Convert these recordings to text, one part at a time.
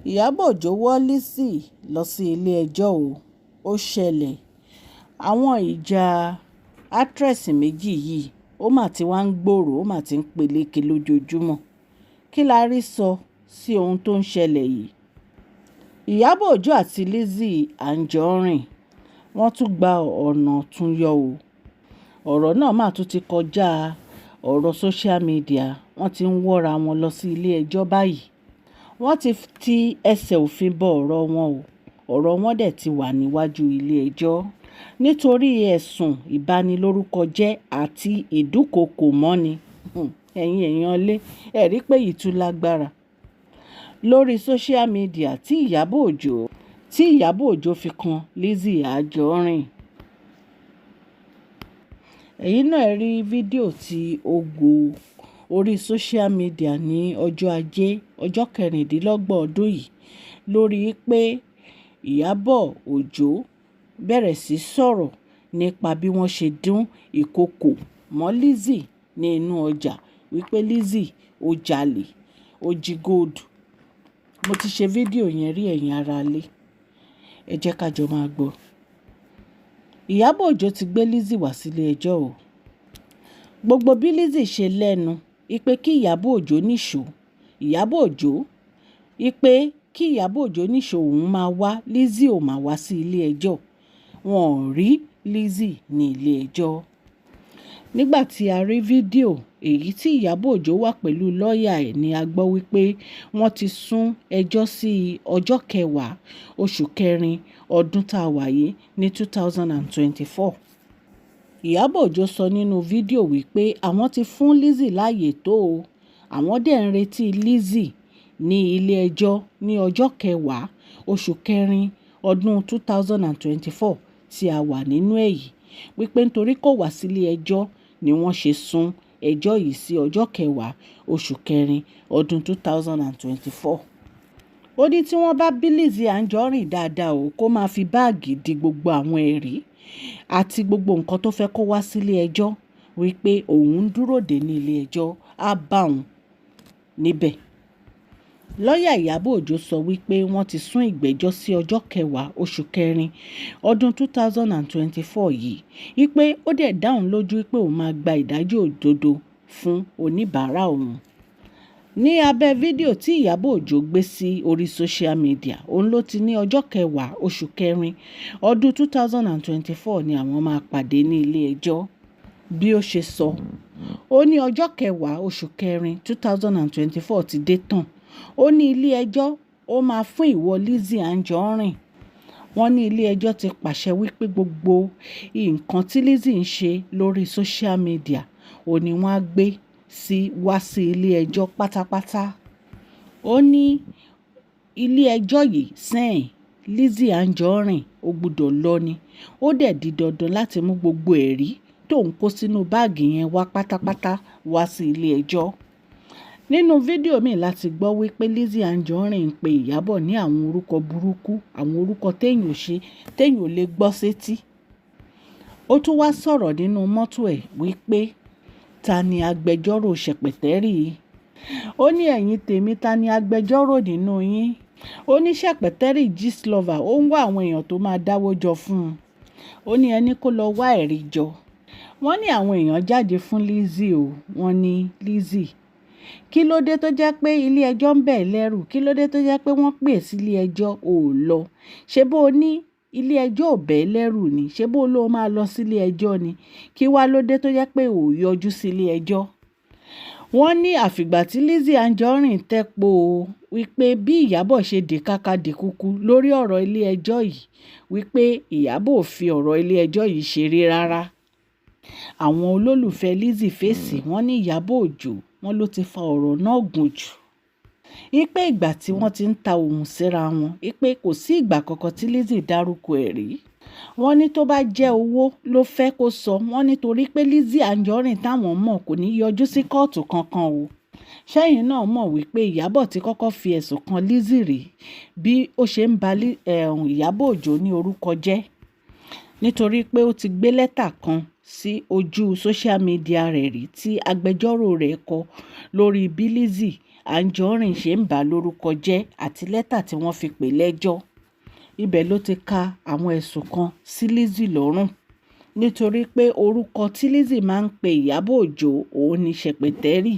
Ìyábọ̀ Ọjọ́ wọ Lizzy lọ sí ilé-ẹjọ́ ó, ó ṣẹlẹ̀. Àwọn ìjà actress méjì yìí, ó mà ti wá ń gbòòrò, ó mà ti ń peléke lójoojúmọ́. Kí la rí sọ sí ohun tó ń ṣẹlẹ̀ yìí? Ìyábọ̀ Ọjọ́ àti Lizzy Anjorin wọ́n tún gba ọ̀nà tún yọ ọ́. Ọ̀rọ̀ náà mà tún ti kọjá ọ̀rọ̀ social media. Wọ́n ti ń wọ́ra wọn lọ sí ilé ẹjọ́ báyìí. Wọ́n ti ti ẹsẹ̀ òfin bọ ọ̀rọ̀ wọn o. Ọ̀rọ̀ wọn dẹ̀ ti wà níwájú ilé ẹjọ́ nítorí ẹ̀sùn ìbanilórúkọjẹ́ àti ìdúnkookò mọ́ni. Ẹ̀yin èèyàn lé, ẹ rí pé èyí tún lágbára. Lórí social media tí Ìyábọ̀ Òjó fi kan Lizzy Anjorin. Ẹ̀yin náà rí fídíò tí ó go orí social media ní ọjọ́ ajé, ọjọ́ kẹrìndínlọ́gbọ̀n ọdún yìí, lórí pé Ìyábọ̀ Òjó bẹ̀rẹ̀ sí sọ̀rọ̀ nípa bí wọ́n ṣe dún ìkòkò mọ́ Lizzy ní inú ọjà, wípé Lizzy ó jalè, ó jí gold. Mo ti ṣe fídíò yẹn rí, ẹ̀yin ará ilé. Ẹ jẹ́ ká jọ máa gbọ́. Ìyábọ̀ Òjó ti gbé Lizzy wá sílé ẹjọ́ o. Gbogbo bí Lizzy ṣe lẹ́nu wípé kí Ìyábọ̀ Òjó nìṣó, Ìyábọ̀ Òjó wípé kí Ìyábọ̀ Òjó nìṣó, òun máa wá, Lizzy ò máa wá sí ilé ẹjọ́. Wọn ò rí Lizzy ní ilé ẹjọ́. Nígbà tí a rí fídíò èyí tí Ìyábọ̀ Òjó wà pẹ̀lú lọ́ọ̀yà ẹ̀ ni a gbọ́ wípé wọ́n ti sún ẹjọ́ sí ọjọ́ kẹwàá oṣù kẹrin ọdún tá a wà yìí ní 2024. Ìyábọ̀ Òjó sọ nínú fídíò wípé àwọn ti fún Lizzy láàyè tó o, àwọn dẹ̀ ń retí Lizzy ní ilé ẹjọ́ ní ọjọ́ kẹwàá oṣù kẹrin ọdún 2024 tí a wà nínú ẹ̀ yìí, wípé nítorí kò wá sílé ẹjọ́ ni wọ́n ṣe sún ẹjọ́ yìí sí ọjọ́ kẹwàá oṣù kẹrin ọdún 2024. Ó ní tí wọ́n bá bí Lizzy Anjorin dáadáa o, kó máa fi báàgì di gbogbo àwọn ẹ̀rí àti gbogbo nǹkan tó fẹ́ kó wá sílé ẹjọ́, wípé òun ń dúró dè ní ilé ẹjọ́, á bá òun níbẹ̀. Lọ́ọ̀yà Ìyábọ̀ Òjó sọ wípé wọ́n ti sún ìgbẹ́jọ́ sí ọjọ́ kẹwàá oṣù kẹrin ọdún 2024 yìí, wípé ó dẹ̀ dá òun lójú pé òun máa gba ìdájọ́ òdodo fún oníbàárà òun. Ní abẹ́ fídíò tí Ìyábọ̀ Òjó gbé sí orí social media, òun ló ti ní ọjọ́ kẹwàá oṣù kẹrin ọdún 2024 ni àwọn máa pàdé ní ilé ẹjọ́. Bí ó ṣe sọ, ó ní ọjọ́ kẹwàá oṣù kẹrin 2024 ti dé tán. Ó ní ilé ẹjọ́ ó máa fún ìwọ Lizzy Anjorin. Wọ́n ní ilé ẹjọ́ ti pàṣẹ wípé gbogbo nǹkan tí Lizzy ń ṣe lórí social media, òun ní wọ́n á gbé sí wá sí ilé ẹjọ́ pátápátá. Ó ní ilé ẹjọ́ yìí sẹ́ẹ̀, Lizzy Anjorin ó gbọdọ̀ lọ ni. Ó dẹ̀ di dandan láti mú gbogbo ẹ̀rí tó ń kó sínú báàgì yẹn wá pátápátá wá sí ilé ẹjọ́. Nínú fídíò míì láti gbọ́ wípé Lizzy Anjorin ń pe Ìyábọ̀ ní àwọn orúkọ burúkú, àwọn orúkọ téèyàn ò ṣe, téèyàn ò lè gbọ́ sétí. Ó tún wá sọ̀rọ̀ nínú mọ́tò ẹ̀ wípé ta ni agbẹjọ́rò Ṣẹpẹtẹ́rì? Ó ní, "Ẹ̀yin tèmi, ta ni agbẹjọ́rò nínú yín?" Ó ní Ṣẹpẹtẹ́rì Gistlover ó ń wá àwọn èèyàn tó máa dáwọ́ jọ fún un. Ó ní ẹni kó lọ wá ẹ̀rí jọ. Wọ́n ní àwọn èèyàn jáde fún Lizzy o. Wọ́n ní Lizzy, kí ló dé tó jẹ́ pé ilé ẹjọ́ ń bẹ̀ lẹ́rù? Kí ló dé tó jẹ́ pé wọ́n pè é sí ilé ẹjọ́, ò lọ? Ṣé bó ní ilé ẹjọ́ ò bẹ̀ lẹ́rù ni? Ṣé bó ló máa lọ sí ilé ẹjọ́ ni? Kí wá ló dé tó jẹ́ pé ò yọjú sí ilé ẹjọ́? Wọ́n ní àfìgbà tí Lizzy Anjorin tẹ́pọ̀ o, wípé bí Ìyábọ̀ ṣe dì káká dì kúkú lórí ọ̀rọ̀ ilé ẹjọ́ yìí, wípé Ìyábọ̀ ò fi ọ̀rọ̀ ilé ẹjọ́ yìí ṣeré rárá. Àwọn olólùfẹ́ Lizzy fèsì, wọ́n ní Ìyábọ̀ Òjó wọ́n ló ti fa ọ̀rọ̀ náà gùn jù. Wípé ìgbà tí wọ́n ti ń ta ohùn síra wọn, wípé kò sí ìgbà kankan tí Lizzy dárúkọ ẹ̀ rí. Wọ́n ní tó bá jẹ́ owó ló fẹ́ kó sọ, wọ́n ní torí pé Lizzy Anjorin táwọn mọ̀ kò ní yọjú sí kóòtù kankan o. Ṣẹ́yìn náà mọ̀ wípé Ìyábọ̀ ti kọ́kọ́ fi ẹ̀sùn kan Lizzy rí bí ó ṣe ń ba Ìyábọ̀ Òjó ní orúkọ jẹ́. Nítorí pé ó ti gbé lẹ́tà kan sí ojú social media rẹ̀ rí tí agbẹjọ́rò rẹ̀ kọ lórí bí Lizzy Anjorin ṣe ń bà á lórúkọ jẹ́ àti lẹ́tà tí wọ́n fi pè lẹ́jọ́. Ibẹ̀ ló ti ka àwọn ẹ̀sùn kan sí Lizzy lọ́rùn, nítorí pé orúkọ tí Lizzy máa ń pe Ìyábọ̀ Òjó òun ní Ṣẹpẹtẹ́rì.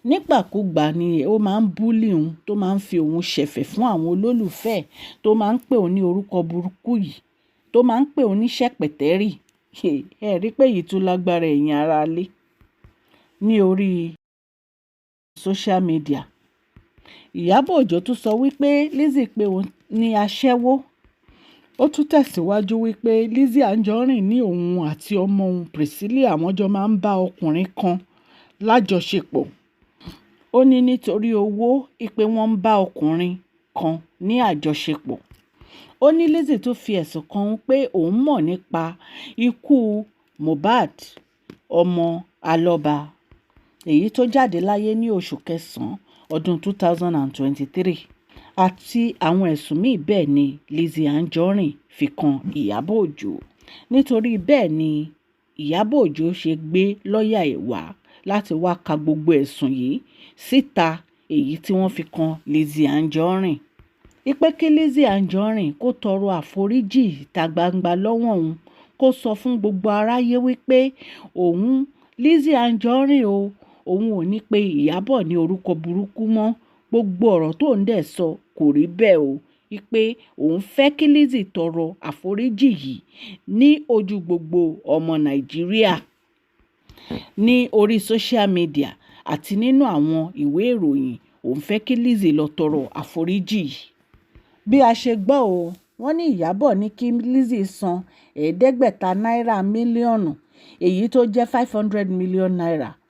Nígbàkúgbà ni ó máa ń bully òun, tó máa ń fi òun ṣẹ̀fẹ̀ fún àwọn olólùfẹ́, tó máa ń pè òun ní orúkọ burúkú yìí, tó máa ń pè òun ní Ṣẹpẹtẹ́rì. Ẹ rí pé èyí tún lágbára, ẹ̀yin ará ilé, ní orí social media. Ìyábọ̀ Òjó tún sọ wípé Lizzy pé òun ní aṣẹ́wó. Ó tún tẹ̀síwájú wípé Lizzy Anjorin ní òun àti ọmọ òun Priscilla, àwọn jọ máa ń bá ọkùnrin kan lájọṣepọ̀. Ó ní nítorí owó pé wọ́n ń bá ọkùnrin kan ní àjọṣepọ̀. Ó ní Lizzy tún fi ẹ̀sùn kan òun pé òun mọ̀ nípa ikú Mohbad ọmọ Alọ́ba, èyí tó jáde láyé ní oṣù kẹsàn-án ọdún 2023, àti àwọn ẹ̀sùn míì bẹ́ẹ̀ ni Lizzy Anjorin fi kan Ìyábọ̀ Òjó. Nítorí bẹ́ẹ̀ ni Ìyábọ̀ Òjó ṣe gbé lọ́ọ̀yà ẹ̀ wá láti wá ka gbogbo ẹ̀sùn yìí síta, èyí tí wọ́n fi kan Lizzy Anjorin. Wípé kí Lizzy Anjorin kó tọrọ àforíjì ìta gbangba lọ́wọ́ òun, kó sọ fún gbogbo aráyé wípé òun Lizzy Anjorin o, òun ò ní pe Ìyábọ̀ ní orúkọ burúkú mọ́. Gbogbo ọ̀rọ̀ tó ń dẹ̀ sọ kò rí bẹ́ẹ̀ o. Wípé òun fẹ́ kí Lizzy tọrọ àforíjì yìí ní ojú gbogbo ọmọ Nàìjíríà ní orí social media àti nínú àwọn ìwé ìròyìn. Òun fẹ́ kí Lizzy lọ tọrọ àforíjì yìí. Bí a ṣe gbọ́ o, wọ́n ní Ìyábọ̀ ní kí Lizzy san 500 náírà mílíọ̀nù, èyí tó jẹ́ ₦500 million,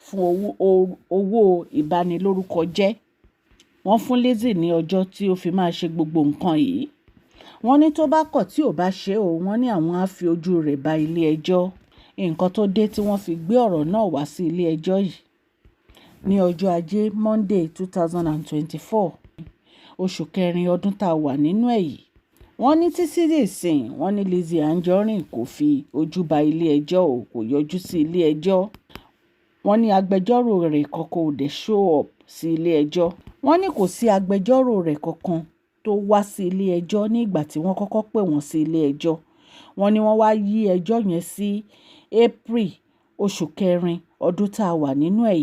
fún owó ìbanilórúkọjẹ́. Wọ́n fún Lizzy ní ọjọ́ tí ó fi máa ṣe gbogbo nǹkan yìí. Wọ́n ní tó bá kọ̀, tí ò bá ṣe o, wọ́n ní àwọn á fi ojú rẹ̀ ba ilé ẹjọ́. Nǹkan tó dé tí wọ́n fi gbé ọ̀rọ̀ náà wá sí ilé ẹjọ́ yìí ní ọjọ́ ajé Monday, 2024, oṣù kẹrin ọdún tá a wà nínú ẹ̀ yìí. Wọ́n ní títí di ìsìn, wọ́n ní Lizzy Anjorin kò fi ojú ba ilé ẹjọ́ o, kò yọjú sí ilé ẹjọ́. Wọ́n ní agbẹjọ́rò rẹ̀ kankan ò dé show up sí ilé ẹjọ́. Wọ́n ní kò sí agbẹjọ́rò rẹ̀ kankan tó wá sí ilé ẹjọ́ ní ìgbà tí wọ́n kọ́kọ́ pè wọ́n sí ilé ẹjọ́. Wọ́n ní wọ́n wá yí ẹjọ́ yẹn sí April, oṣù kẹrin ọdún tá a wà nínú ẹ̀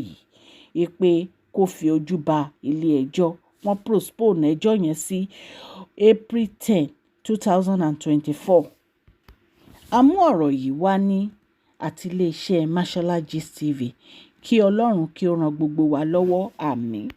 yìí, pé kó fi ojú ba ilé ẹjọ́. Wọ́n postpone ẹjọ́ yẹn sí April 10, 2024. A mú ọ̀rọ̀ yìí wá ní àti iléeṣẹ́ Mashola Gist TV. Kí Ọlọ́run kí ó ran gbogbo wa lọ́wọ́. Àmín.